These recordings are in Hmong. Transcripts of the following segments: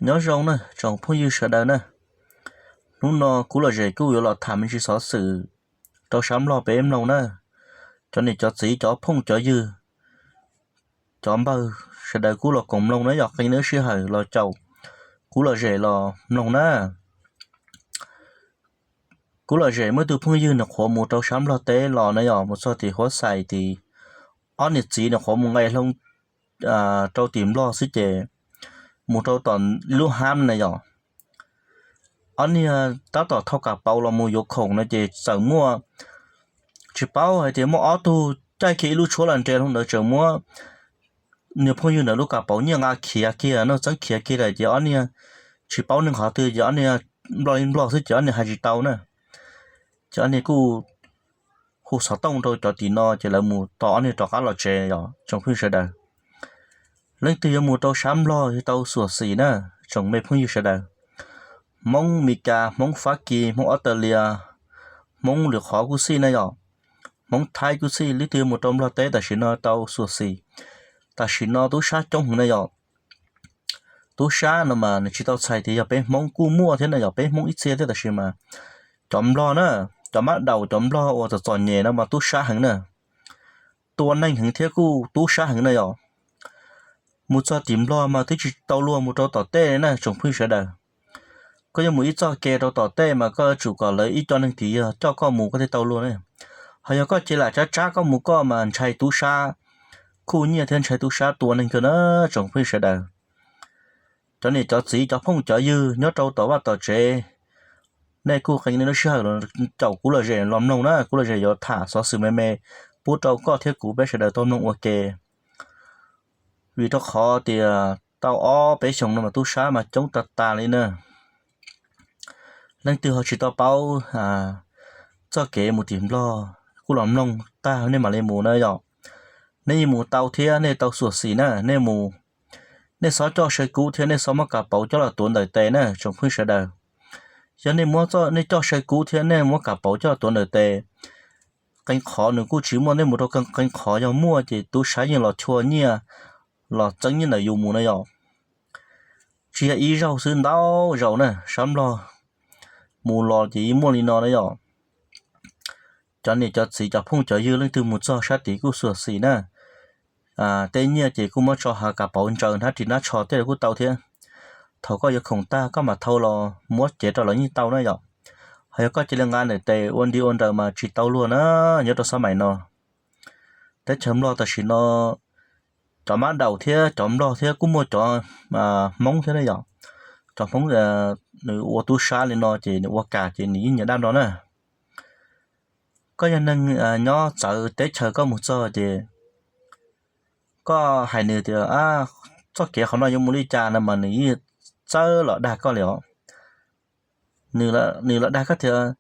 Nyob zoo na tsoom phooj ywg sawv daws na, hnub no kuv lom zem kuj yuav los tham me ntsis xov xwm rau sab Nplog peb mloog na. Cov niam cov txiv cov phooj cov ywg, cov npawg sawv daws kuj los koom mloog na, yog qee lub sij hawm los caum kuv lom zem los mloog na. Kuv lom zem muaj ib tug phooj ywg nws qhuav mus rau sab Nplog teb los na yom, mus txog tim Huab Xais tid, ob niam txiv nws qhuav mus nqes hlo rau tim Nplog xwb ces mus rau tom lub hab na yom, ob niag tab tom thau kav pauv los mus yuav khoom no ces txawm muaj, tsis paub hais tias muaj ob tug caij kiag ib lub tshuab los nres hlo ntawd txawm muab niag phooj ywg ntawd lub kav pauv nyiaj nqa khiav kiag no, txeeb khiav kiag lawm ces ob niag tsis paub neeg qhov twg ces ob niag nplog li nplog xwb ces ob niag hais tsis tau na. Ces ob niag kuj hu xov tooj rau cov tim no ces lawv mus tos ob niag rov qab los tsev os tsoom phooj ywg sawv daws. Leej twg yuav mus rau sab Nplog yog tau xuam xim na tsoom me phooj ywg sawv daws. Hmoob Mes Kas, Hmoob Fab Kis, Hmoob Australia, Hmoob lwm qhov kuj xij na yom, Hmoob Thaib kuj xij, leej twg yuav mus rau Nplog teb tam sim no tau xuam xim. Tam sim no tub sab coob heev na yom. Tub sab no mas nws tsis tau txhais tias yog peb Hmoob, kuj muaj thiab na yom, peb Hmoob ib txhia thiab tab sis mas cov Nplog na, cov mab daum cov Nplog uas txom txom nyem no mas tub sab heev na, tua neeg heev thiab kuj tub sab heev na yom. Mus txog tim Nplog mas twb tsis tau luag mus rau tom tej na tsoom phooj ywg sawv daws. Koj yuav mus ib txoj kev rau tom tej mas koj yuav tsum kom lawv ib co neeg tim yog coj koj mus koj thiaj tau luag ne. Ho yog koj cia li tsab tsab koj mus koj mas ntshai tub sab khuj nyiaj thiab ntshai tub sab tua neeg kawg na tsoom phooj ywg sawv daws. Cov niam cov txiv cov phooj cov ywg nyob rau tom vaj tom tsev, nej kuj qee nej lub sij hawm los caum kuv lom zem los mloog na, kuv lom zem yuav tham xov xwm me me pub rau koj thiab kuv peb sawv daws tau mloog ua ke. Vim rau qhov tias tau ob peb xyoos no mas tub sab mas coob tas tas li na. Leej twg ho tsis tau paub txoj kev mus tim Nplog kuj los mloog tag nej mam li mus na yom. Nej yeej mus tau thiab nej tau xuam xim na, nej mus, nej xob coj saw kub thiab nej xob muab kav pauv coj los tuav ntawm tes na tsoom phooj ywg sawv daws. Yog nej muab, nej coj saw kub thiab nej muab kav pauv coj los tuav ntawm tes, qee qhov nws kuj tsis muaj, nej mus rau qee qhov yog muaj ces tub sab yeej los chua nyiaj, los txeeb nyiaj ntawm yus mus na yom. Tsis yog ib zaug xwb, ntau zaus na, sab Nplog mus los ces yeej muaj li no na yom. Cov niam cov txiv cov phooj cov ywg leej twg mus txog sab tid kuj xuam xim na. Tej nyiaj ces kuj muab tso hav kav pauv ntsaws hnab ris hnab tsho tej los kuj tau thiab. Thaum koj yuav khoom tag koj mam thau los muab cev rau lawv yeej tau na yom. Ho yog koj cia li nqa ntawm tes ua nti ua nraws mas tsis tau luag na. Nyob rau xab maim no, teb chaws Nplog tam sim no cov mab daum thiab cov Nplog thiab kuj muaj cov Hmoob thiab na yom. Cov Hmoob nws ua tub sab li no ces nws ua kam ces nws yeej nyiam dab no na. Koj yog neeg nyob txawv teb chaws koj mus txog ces koj hais nws tias txoj kev qhov no yuav mus li cas no mas nws yeej txawj los dag koj li os. Nws los dag koj tias,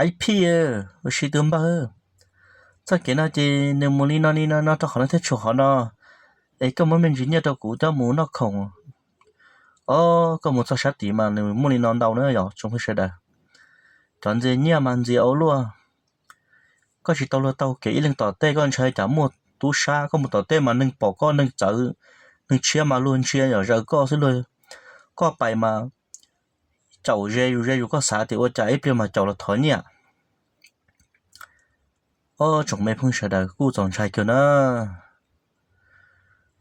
Ib phij, ua si tus npawg, txoj kev no ces nws mus li no li no no rau qhov no thiaj tshuav qhov no, es koj muab me ntsis nyiaj rau kuv coj mus noj khoom. Os, koj mus txog sab tid mas nws muaj li no ntau na yom tsoom phooj sawv daws. Cov ntxias nyiaj mas ntxias ua luaj. Koj tsis tau luag taug kev ib leeg tom tej koj ntshai cas muaj tub sab, koj mus tom tej mas neeg pom koj neeg txawv, neeg tshiab mas luag ntsia yom zaws koj xwb luag, koj pais mas caum ze zus ze zus koj xav tias ua cas ib pliag mas caum los thov nyiaj. Os, tsoom me phooj sawv daws kuj txaus ntshai kawg na.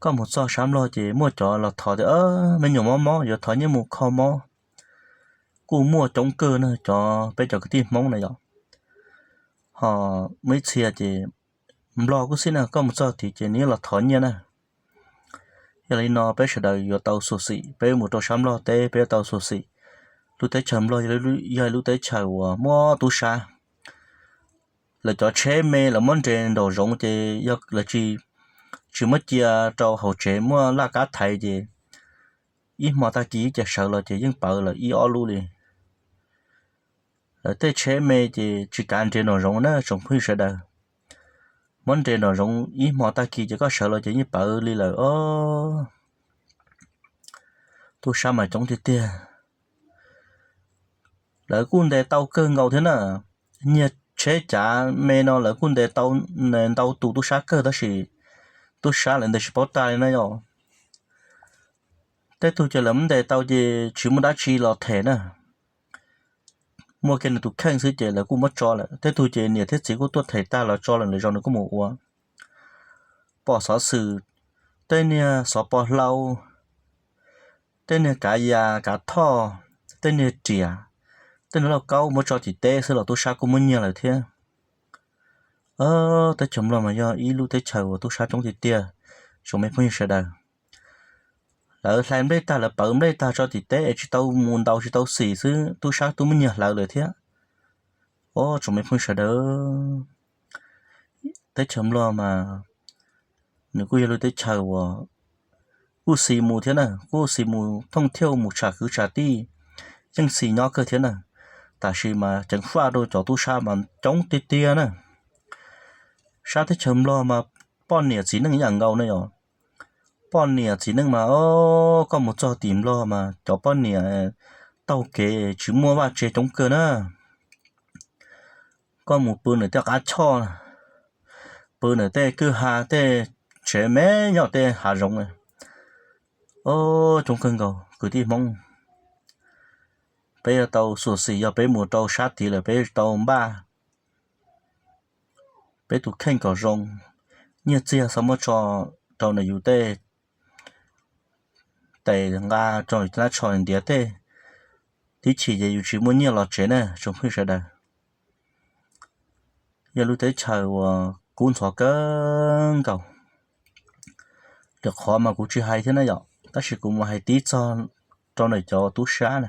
Koj mus txog sab Nplog ces muaj cov los thov tias me nyuam mob mob yuav thov nyiaj mus kho mob. Kuj muaj coob kawg na cov peb cov kwv tij Hmoob na yom. Ho muaj ib txhia ces Nplog kuj xij na, koj mus txog tid ces nws los thov nyiaj na. Yog li no peb sawv daws yuav tau xyuam xim, peb mus rau sab Nplog teb peb yuav tau xyuam xim. Lub teb chaws Nplog yog ib lub teb chaws uas muaj tub sab. Lawv cov tsheb me lawv muab nres nraum zoov ces yog lawv tsis muab cia rau hauv tsev muaj laj kab thaiv ces ib hmo tag kis ib ce sawv los ces yeej pawv lawm ib ob lub li. Lawv tej tsheb me ces tsis kav nres nraum zoov na tsoom phooj ywg sawv daws. Muab nres nraum zoov ib hmo tag kis ces koj sawv los ces yeej pawv li lawm os. Tub sab mas coob tiag tiag. Lawv kuj ntes tau kawg nkaus thiab na. Nyiag tsheb cav me no lawv kuj ntes tau ntau tus tub sab kawg tab sis tub sab lawv ntes tsis paub tag li na yom. Tej tug ces lawv muab ntes tau ces tsis muaj dab tsi los them na. Muaj kiag nws tus kheej xwb ces lawv kuj muab tso lawm. Tej tug ces niam thiab txiv kuj tuaj them tag los tso lawm, lwm zaus nws kuj mus ua. Pom xov xwm, tej niag xov pos hlau, tej niag kav yas kav thoj, tej niag riam, tej niag lauj kaub muab tso tim teb xwb los tub sab kuj muab nyiag lawm thiab. Teb chaws Nplog mas yog ib lub teb chaws uas tub sab coob tiag tiag, tsoom me phooj ywg sawv daws. Lawv hlais nplej tag, lawv pawv nplej tag tso tim teb es tsis tau mus ntaus tsis tau xim xwb tub sab twb muab nyiag hlawv lawm thiab. Os, tsoom me phooj ywg sawv daws, teb chaws Nplog mas nws kuj yog lub teb chaws uas kuj xis mus thiab na, kuj xis mus thooj thiauj mus tsham kwv tsham tij, yeej xis nyob kawg thiab na. Tab sis mas ceev faj rau cov tub sab mas coob tiag tiag na. Sab teb chaws Nplog mas poj niam txiv neej ib yam nkaus ne yom. Poj niam txiv neej mas, koj mus txog tim Nplog mas cov poj niam taug kev tsis muaj vaj tse coob kawg na. Koj mus pw ntawm tej qab choj, pw ntawm tej kwj ha, tej tsev me nyob tej hav zoov, coob kawg nkaus kwv tij Hmoob. Peb yuav tau xyuam xim, yog peb mus rau sab tid lawm peb tau npaj peb tus kheej kom zoo, nyiaj txiag xav muab tso rau ntawm yus tej tes nqa rau nab tsho ntiav tej, tib chim ces yus tsis muaj nyiaj los tsev na tsoom phooj ywg sawv daws. Yog lub teb chaws uas kub ntxhov kawg nkaus. Lwm qhov mas kuv tsis hais thiab na yom, tab sis kuv mus hais tib txog rau ntawm cov tub sab na.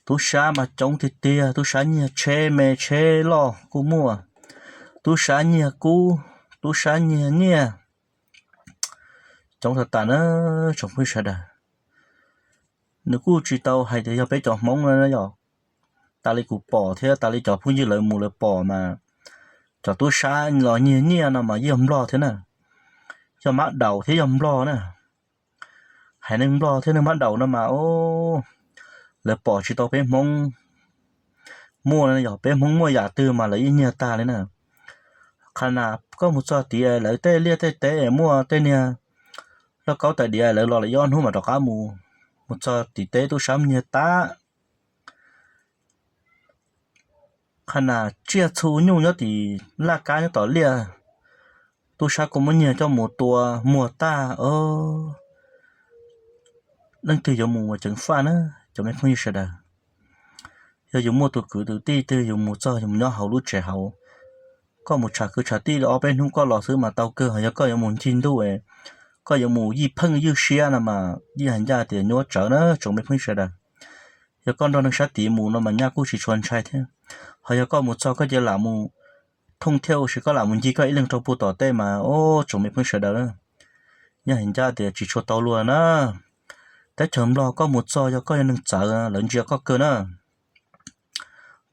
Tub sab mas coob tiag tiag, tub sab nyiag tsheb me tsheb loj kuj muaj, tub sab nyiag kub, tub sab nyiag nyiaj, coob tas tas na tsoom phooj ywg sawv daws. Nws kuj tsis tau hais tias yog peb cov Hmoob no yom, tas li kuv pom thiab tas li cov phooj ywg lawv mus lawv pom mas cov tub sab los nyiag nyiaj no mas yog Nplog thiab na, yog Mab Daus thiab yog Nplog na. Haiv neeg Nplog thiab neeg Mab Daus no mas, lawv pom tsis tau peb Hmoob muaj, yog peb Hmoob muaj yam twg mas lawv yeej nyiag tag li na. Qhov na koj mus txog tid lawv tej liaj tej teb muaj tej niag lauj kaub tais diav lawv los lawv ob hnub mas rov qab mus, mus txog tim teb tub sab nyiag tag. Qhov na tsiaj txhu nyuj nyob tim laj kab nyob tom liaj, tub sab kuj muab nyiag coj mus tua muag tag. Leej twg yuav mus ua ceev faj na cov me phooj ywg sawv daws. Yog yus muaj tus kwv tus tij twg yus mus txog yus mus nyob hauv lub tsev hauv, koj mus tsham kwv tsham tij ob peb hnub koj los xwb mas tau kawg. Ho yog koj yuav mus ncig ntuj, koj yuav mus yij pheej ywj siab no mas yeej hais ncaj tias nyuaj tsawv na tsoom me phooj ywg sawv daws. Yog koj nrog neeg sab tid mus no mas nyaj kuj tsis tshua ntshai thiab. Ho yog koj mus txog koj cia lam mus thooj thiaj ua si koj lam mus ncig koj ib leeg rau puag tom tej mas, o, tsoom me phooj ywg sawv daws, yeej hais ncaj tias tsis tshua tau luag na. Teb chaws Nplog koj mus txog yog koj yog neeg txawv lawv ntsia koj kawg na.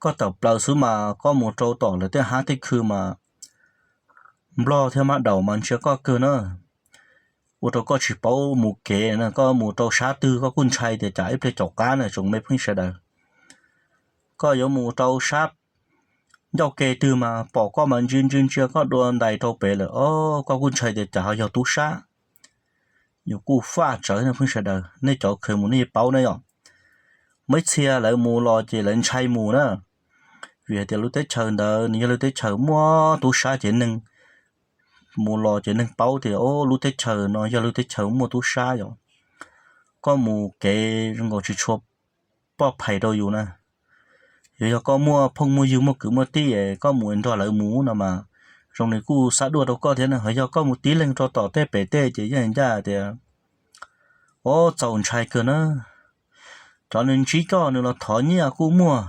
Koj tawm plaws xwb mas koj mus rau tom lawv tej hab tej khw mas Nplog thiab Mab Daus mas ntsia koj kawg na. Ua rau koj tsis paub mus kev, koj mus rau sab twg koj kuj ntshai tias cas ib pliag caum qab na tsoom me phooj ywg sawv daws. Koj yuav mus rau sab ncauj ke twg mas pom koj mas ntsia ntsia ntsia koj dua ntais rau pem lawm, o, koj kuj ntshai tias cas ho yog tub sab. Yus kuj faj tsawv phooj ywg sawv daws, nej cov kheev mus nej yeej paub ne yom. Muaj ib txhia lawv mus los ces lawv ntshai mus na, vim hais tias lub teb chaws ntawd nws yog lub teb chaws muaj tub sab ces neeg mus los ces neeg paub tias, o, lub teb chaws no yog lub teb chaws muaj tub sab yom. Koj mus kev zoo nkaus tsis tshua poj phais rau yus na. Yog, yog koj muaj phooj muaj ywg muaj kwv muaj tij koj mus nrog lawv mus no mas zoo nws kuj xav duaj rau koj thiab na. Ho yog koj mus tib leeg rau tom tej pem tej ces yeej ncaj tias, o, txaus ntshai kawg na. Cov nws ntsib koj nws los thov nyiaj kuj muaj,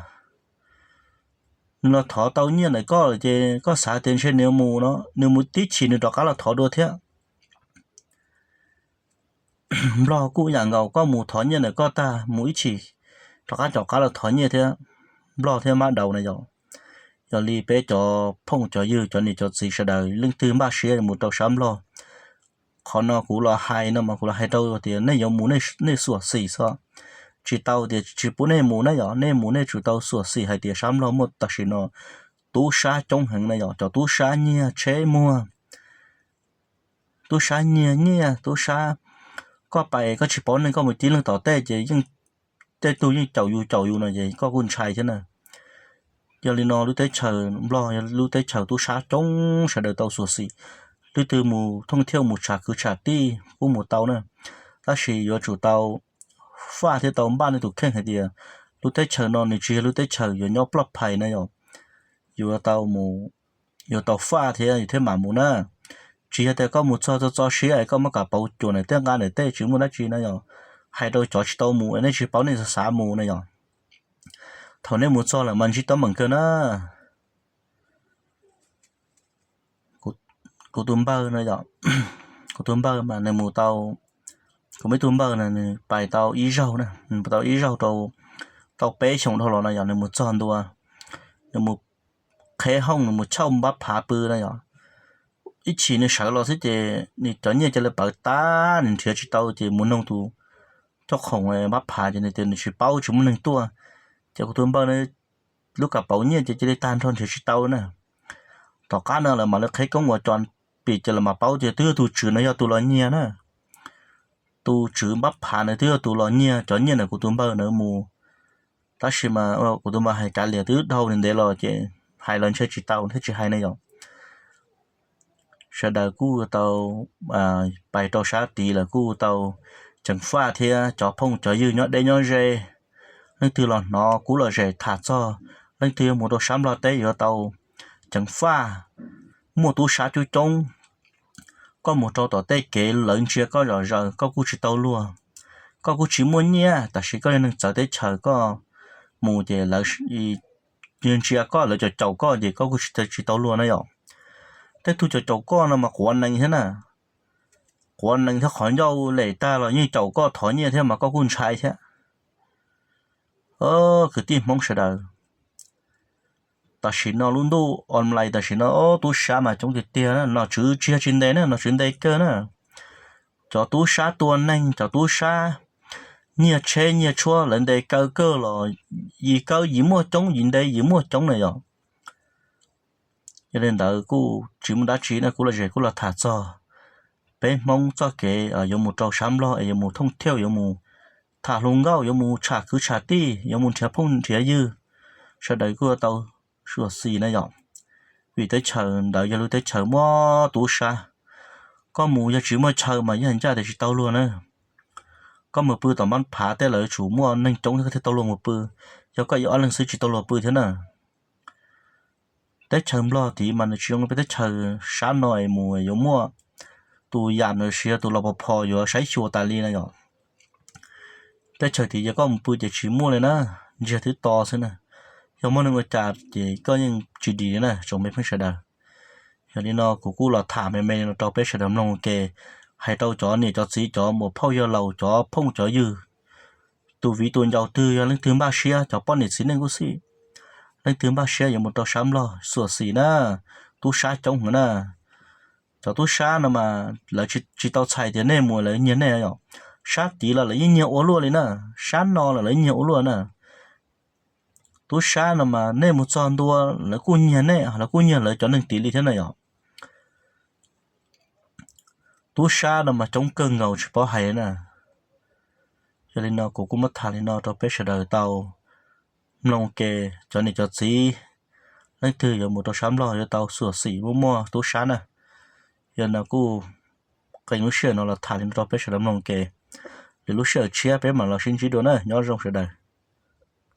nws los thov tau nyiaj ntawm koj lawm ces koj xav tias ntshe nws mus no nws mus tib chim nws rov qab los thov dua thiab. Nplog kuj yam nkaus, koj mus thov nyiaj ntawm koj tag mus ib chim rov qab caum qab los thov nyiaj thiab. Nplog thiab Mab Daus na yom. Yog li peb cov phooj cov ywg cov niam cov txiv sawv daws leej twg npaj siab mus rau sab Nplog, qhov no kuv los hais no mas kuv los hais rau tias nej yuav mus nej xuam xim xwb, tsis tau tias tsis pub nej mus na yom. Nej mus nej tsum tau xuam xim hais tias sab Nplog muaj tam sim no tub sab coob heev na yom, cov tub sab nyiag tsheb muag, tub sab nyiag nyiaj, tub sab koj pais koj tsis paub neeg, koj mus tib leeg tom tej ces yeej tej tug yeej caum yus caum yus no ces koj kuj ntshai thiab na. Yog li no lub teb chaws Nplog yog lub teb chaws tub sab coob, sawv daws tau xuam xim, leej twg mus thooj thiauj mus tsham kwv tsham tij kuj mus tau na. Tab sis yuav tsum tau faj thiab tau npaj nej tus kheej hais tias lub teb chaws no nws tsis yog lub teb chaws yuav nyob ploj phais na yom. Yuav tau mus, yuav tau faj thiab yus thiaj mam mus na. Tsis yog tias koj mus txog txog txog siab es koj muab kav pauv cuam ntawm tej nqa ntawm tej tsis muaj dab tsi na yom. Hais rau cov tsis tau mus es nej tsis paub nej xav xav mus na yom. Thaum nej mus txog lawm mas ntsib teeb meem kawg na. Kuv tus npawg no yom, kuv tus npawg mas nws mus tau, kuv muaj ib tug npawg na nws pais tau ib zaug na, nws pais tau ib zaug rau, tau peb xyoos dhau los no yom, nws mus txog ntua, nws mus qheb hooj, nws mus chauj npab phav pw na yom. Ib chim nws sawv los xwb ces nws cov nyiaj cia li pawv tag, nws nrhiav tsis tau ces mus noog tus coj khoom npab phav ces nws tias nws tsis paub, tsis muaj neeg tuaj. Ces kuv tus npawg na lub kav pauv nyiaj ces cia li tag nrho nrhiav tsis tau na. Tom qab no lawv mam li qheb koob ua co pim ces lawv mam paub tias twb yog tus tswv no yog tus los nyiag na. Tus tswv npab phav na twb yog tus los nyiag cov nyiaj ntawm kuv tus npawg na mus. Tab sis mas kuv tus npawg hais kav liam twb dhau ntev los ces hais los ntshe tsis tau thiaj tsis hais na yom. Sawv daws kuj tau pais rau sab tid lawm kuj tau ceev faj thiab cov phooj cov ywg nyob deb nyob ze, leej twg los hnov kuv lom zem tham txog, leej twg yuav mus rau sab Nplog teb yuav tau ceev faj. Muaj tub sab coob coob, koj mus rau tom tej kev lawv ntsia koj zom zaws koj kuj tsis tau luag, koj kuj tsis muaj nyiaj, tab sis koj yog neeg txawv teb chaws koj mus ces lawv ntsia koj lawv caum caum koj ces koj kuj tsis tau luag na yom. Tej tug caum caum koj no mas quav nees thiab na, quav nees thiab qhov ncauj lem tag los yeej caum koj thov nyiaj thiab mas koj kuj ntshai thiab. Kwv tij Hmoob sawv daws, tam sim no lub ntuj online tam sim no tub sab mas coob tiag tiag na, nom tswv tsis yog tsis ntes na, nom tswv ntes kawg na. Cov tub sab tua neeg, cov tub sab nyiag tsheb nyiag tshuab lawv ntes kaw kawg los yim kaw yim muaj coob, yim ntes yim muaj coob na yom. Yog li ntawd kuj tsis muaj dab tsi na, kuv los zem kuj los tham txog peb Hmoob txoj kev yuav mus rau sab Nplog es yuav mus thooj thiauj, yuav mus tham hluas nkauj, yuav mus tsham kwv tsham tij, yuav mus nrhiav phooj nrhiav ywg, sawv daws kuj yuav tau xuam xim na yom. Vim teb chaws ntawd yog lub teb chaws muaj tub sab. Koj mus yog tsis muaj chaw mas yeej ncaj tias tsis tau luag na. Koj mus pw tom npab phav tej lawv yuav tsum muaj neeg coob thiab koj thiaj tau luag mus pw. Yog koj ib ob leeg xwb tsis tau luag pw thiab na. Teb chaws Nplog tid mas nws tsis zoo peb teb chaws sab no es mus yuav muaj tus yam los sis yog tus los pos phos yuav saib xyuas tas li na yom. Teb chaws tid yog koj mus pw ces tsis muaj li na, ntsiag twb to xwb na. Yog muaj neeg ua cas ces koj yeej tsis dim li na tsoom me pheej sawv daws. Yog li no kuv kuj los tham me me li no rau peb sawv daws mloog ua ke, hais rau cov niam cov txiv cov muam phauj yawg laus cov phooj cov ywg, tus viv tus ncaus twg yog leej twg npaj siab, cov poj niam txiv neej kuj xij, leej twg npaj siab yuav mus rau sab Nplog xuam xim na, tub sab coob heev na. Cov tub sab no mas lawv tsis tau txhais tias nej mus lawv nyiag nej yom. Sab tid los lawv yeej nyiag ua luaj li na, sab no los lawv yeej nyiag ua luaj na. Tub sab no mas nej mus txog ntua lawv kuj nyiag nej, lawv kuj nyiag lawv cov neeg tid li thiab na yom. Tub sab no mas coob kawg nkaus tsis paub hais na. Yog li no kuv kuj muab tham li no rau peb sawv daws tau mloog ua ke, cov niam cov txiv, leej twg yuav mus rau sab Nplog yuav tau xuam xim muaj muaj tub sab na. Yog no kuj qee lub sij hawm no los tham li no rau peb sawv daws mloog ua ke, lwm lub sij hawm tshiab peb mam los sib ntsib dua na, nyob zoo sawv daws.